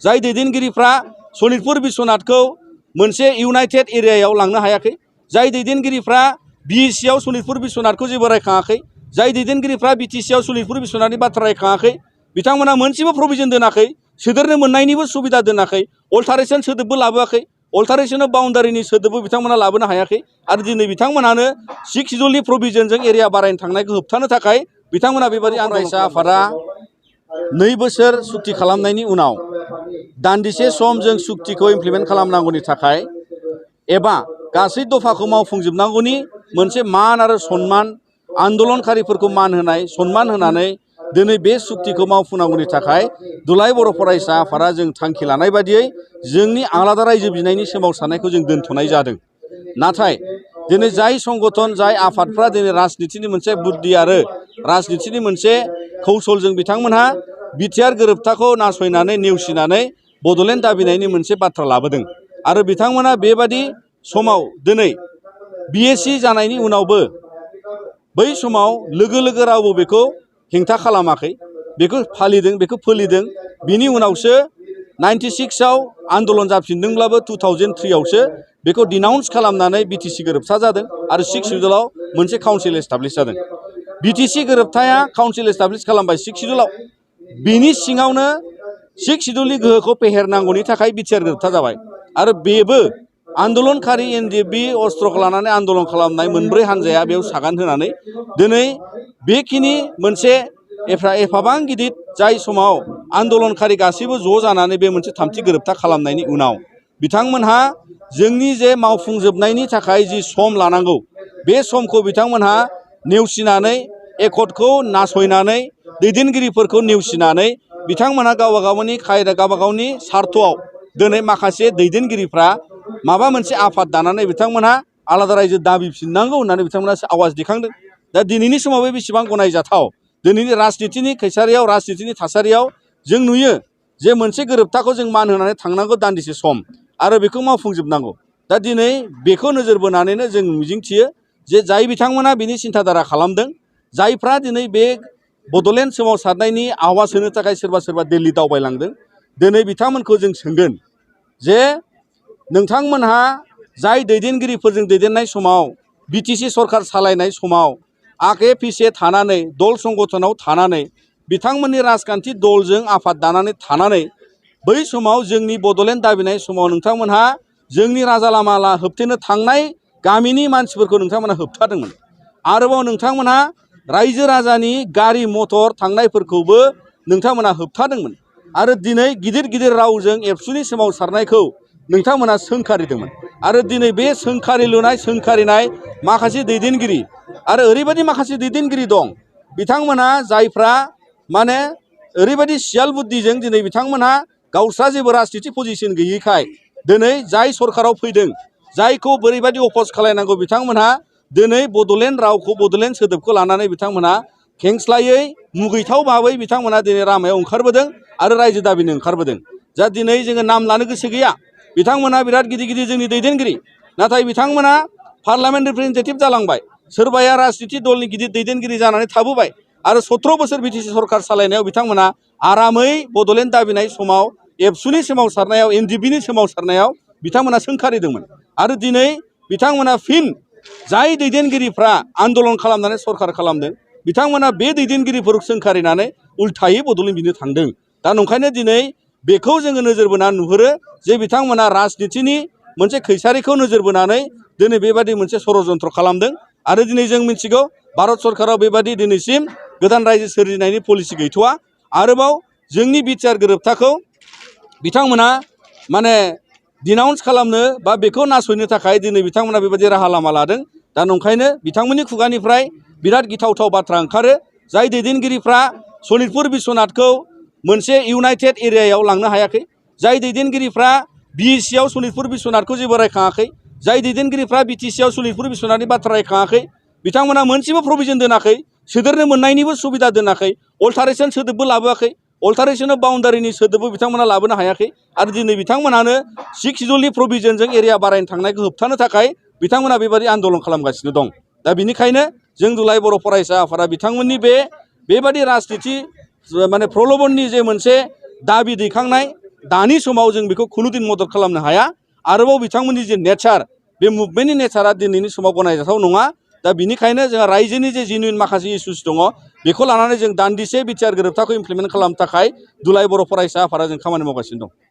जाय दैदेनगिरिफ्रा सनितपुर बिश्वनाथखौ मोनसे इउनाइटेड एरियायाव लांनो हायाखै, जाय दैदेनगिरिफ्रा बिएसिआव सनितपुर बिश्वनाथखौ जेबो रायखाङाखै, जाय दैदेनगिरिफ्रा बिटिसिआव सनितपुर बिश्वनाथनि बाथ्रा रायखाङाखै, बिथांमोना मोनसेबो प्रभिजन दोनाखै, सोदेरनो मोननायनिबो सुबिदा दोनाखै, अल्टारेशन सोदोबबो लाबोआखै, अल्टारेशन बाउन्डारिनि सोदोबबो बिथांमोना लाबोनो हायाखै। आरो दिनै बिथांमोनानो 6 शिड्युलनि प्रभिजनजों एरिया बारायनो थांनायखौ होबथानो थाखाय बिथांमोना बेबायदि फरायसा आफादा 2 बोसोर सुक्ति खालामनायनि उनाव दान्दिसे सम जों सुक्तिखौ इमप्लिमेन्ट खालामनांगौनि थाखाय एबा गासै दफाखौ मावफुंजोबनांगौनि मोनसे मान आरो सन्मान, आन्दोलनकारिफोरखौ मान होनाय, सन्मान होनानै दिनै बे सुक्तिखौ मावफुंनांगौनि थाखाय दुलाराय बर' फरायसा आफादा जों थांखि लानाय बादियै जोंनि आलादा रायजो बिनायनि सोमावसारनायखौ जों दोनथ'नाय जादों। नाथाय दिनै जाय संगठन, जाय आफादफ्रा दिनै राजनितिनि मोनसे बुद्धि आरो राजनितिनि मोनसे कौशलजों बिथांमोनहा बिटिआर गोरोबथाखौ नासयनानै नेवसिनानै बड'लेण्ड दाबिनायनि मोनसे बाथ्रा लाबोदों आरो बिथांमोना बेबादि समाव दिनै बिएसि जानायनि उनावबो बै समाव लोगो लोगो रावबो बेखौ हेंथा खालामाखै, बेखौ फालिदों, बेखौ फोलिदों। बिनि उनावसो 96आव आन्दोलन जाफिनदोंब्लाबो 2003आवसो बेखौ डिनाउन्स खालामनानै बिटिसि गोरोबथा जादों आरो 6 शिड्युलाव मोनसे काउन्सिल एस्टाब्लिश जादों। बिटिसि गोरोबथाया काउन्सिल एस्टाब्लिश खालामबाय 6 शिड्युलाव, बिनि सिङावनो 6 शिड्युलनि गोहोखौ फेहेरनांगौनि थाखाय बिटिआर गोरोबथा जाबाय आरो बेबो आन्दोलनकारि एनडिएफबि अस्त्रखौ लानानै आन्दोलन खालामनाय मोनब्रै हानजाया बेयाव सागान होनानै दिनै बेखिनि मोनसे एफाबां गिदिर जाय समाव आन्दोलनकारि गासैबो ज' जानानै बे मोनसे थामथि गोरोबथा खालामनायनि उनाव बिथांमोनहा जोंनि जे मावफुंजोबनायनि थाखाय जि सम लानांगौ बे समखौ बिथांमोनहा नेवसिनानै, एकर्डखौ नासयनानै, दैदेनगिरिफोरखौ नेवसिनानै बिथांमोनहा गावबा गावनि सार्थआव दिनै माखासे दैदेनगिरिफ्रा माबा मोनसे आफाद दानानै बिथांमोनहा आलादा रायजो दाबिफिननांगौ होननानै बिथांमोना आवाज दिखांदों। दा दिनैनि समाव बेसेबां गनायजाथाव, दिनैनि राजनितिनि खैसारियाव, राजनितिनि थासारियाव जों नुयो जे मोनसे गोरोबथाखौ जों मान होनानै थांनांगौ दान्दिसे सम आरो बेखौ मावफुंजोबनांगौ। दा दिनै बेखौ नोजोर बोनानैनो जों मिजिंथियो जे जाय बिथांमोना बिनि सिन्थाधारा खालामदों, जायफ्रा दिनै बे बड'लेण्ड सोमावसारनायनि आवाज होनो थाखाय सोरबा दिल्ली दावबायलांदों, दिनै बिथांमोनखौ जों सोंगोन जे नोंथांमोनहा जाय दैदेनगिरिफोरजों दैदेननाय समाव, बिटिसि सरकार सालायनाय समाव आगे पिछे थानानै, दल संगठनाव थानानै, बिथांमोननि राजखान्थि दलजों आफाद दानानै थानानै बै समाव जोंनि बड'लेण्ड दाबिनाय समाव नोंथांमोनहा जोंनि राजा लामा होबथेनो थांनाय गामिनि मानसिफोरखौ नोंथांमोनहा होबथादोंमोन। आरोबाव नोंथांमोनहा रायजो राजानि गारि मटर थांनायफोरखौबो नोंथांमोनहा होबथादोंमोन आरो दिनै गिदिर गिदिर रावजों एबसुनि सोमावसारनायखौ नोंथांमोनहा सोंखारिदोंमोन। आरो दिनै बे सोंखारिनाय माखासे दैदेनगिरि आरो ओरैबायदि माखासे दैदेनगिरि दं, बिथांमोनहा जायफ्रा माने ओरैबायदि सियाल बुद्धिजों दिनै बिथांमोनहा गावस्रा जेबो राजनिति पजिसन गैयैखाय दिनै जाय सरकाराव फैदों, जायखौ बोरैबायदि अपज खालायनांगौ बिथांमोनहा दिनै बड'लेण्ड रावखौ, बड'लेण्ड सोदोबखौ लानानै बिथांमोनहा खेंस्लायै, मुगैथाव भाबै बिथांमोनहा दिनै लामायाव ओंखारबोदों आरो रायजो दाबिनो ओंखारबोदों। जा दिनै जोङो नाम लानो गोसो गैया, बिथांमोनहा बिराद गिदिर गिदिर जोंनि दैदेनगिरि, नाथाय बिथांमोनहा पार्लामेन्ट रिप्रेजेन्टेटिभ जालांबाय, सोरबाया राजनिति दलनि गिदिर दैदेनगिरि जानानै थाबोबाय आरो 17 बोसोर बिटिसि सरकार सालायनायाव बिथांमोनहा आरामै बड'लेण्ड दाबिनाय समाव, एबसुनि सोमावसारनायाव, एनडिएफबिनि सोमावसारनायाव बिथांमोना सोंखारिदोंमोन। आरो दिनै बिथांमोना फिन जाय दैदेनगिरिफ्रा आन्दोलन खालामनानै सरकार खालामदों, बिथांमोना बे दैदेनगिरिफोरखौ सोंखारिनानै उल्थायै बड'लेण्ड बिनो थांदों। दा नंखायनो दिनै बेखौ जोङो नोजोर बोनानै नुहुरो जे बिथांमोना राजनितिनि मोनसे खैसारिखौ नोजोर बोनानै दिनै बेबादि मोनसे षड़यन्त्र खालामदों। आरो दिनै जों मिथिगौ भारत सरकाराव बेबादि दिनैसिम गोदान रायजो सोरजिनायनि पलिसि गैथ'वा। आरोबाव जोंनि बिटिआर गोरोबथाखौ बिथांमोना माने डिनाउन्स खालामनो बा बेखौ नासयनो थाखाय दिनै बिथांमोना बेबायदि राहा लामा लादों। दा नंखायनो बिथांमोननि खुगानिफ्राय बिराद गिथावथाव बाथ्रा ओंखारो। जाय दैदेनगिरिफ्रा सनितपुर बिश्वनाथखौ मोनसे इउनाइटेड एरियायाव लांनो हायाखै, जाय दैदेनगिरिफ्रा बिएसिआव सनितपुर बिश्वनाथखौ जेबो रायखाङाखै, जाय दैदेनगिरिफ्रा बिटिसिआव सनितपुर बिश्वनाथनि बाथ्रा रायखाङाखै, बिथांमोना मोनसेबो प्रभिजन दोनाखै, सोदेरनो मोननायनिबो सुबिदा दोनाखै, अल्टारेशन सोदोबबो लाबोआखै, अल्टारेशन बाउन्डारिनि सोदोबबो बिथांमोना लाबोनो हायाखै। आरो दिनै बिथांमोनानो 6 शिड्युलनि प्रभिजनजों एरिया बारायनो थांनायखौ होबथानो थाखाय बिथांमोना बेबादि आन्दोलन खालामगासिनो दं। दा बेनिखायनो जों दुलाराय बर' फरायसा आफादा बिथांमोननि बेबादि राजनिति माने प्रल'भननि जे मोनसे दाबि दैखांनाय, दानि समाव जों बेखौ खुनुदिन मदद खालामनो हाया आरोबाव बिथांमोननि जे नेचार बे मुभमेन्टनि नेचारा दिनैनि समाव गनायजाथाव नङा दा बिनिखायनो जोंहा रायजोनि जे जेनुइन माखासे इसुस दङ बेखौ लानानै जों दान्दिसे बिटिआर गोरोबथाखौ इमप्लिमेन्ट खालामनो थाखाय दुलाय बर' फरायसा आफादा जों खामानि मावगासिनो दं।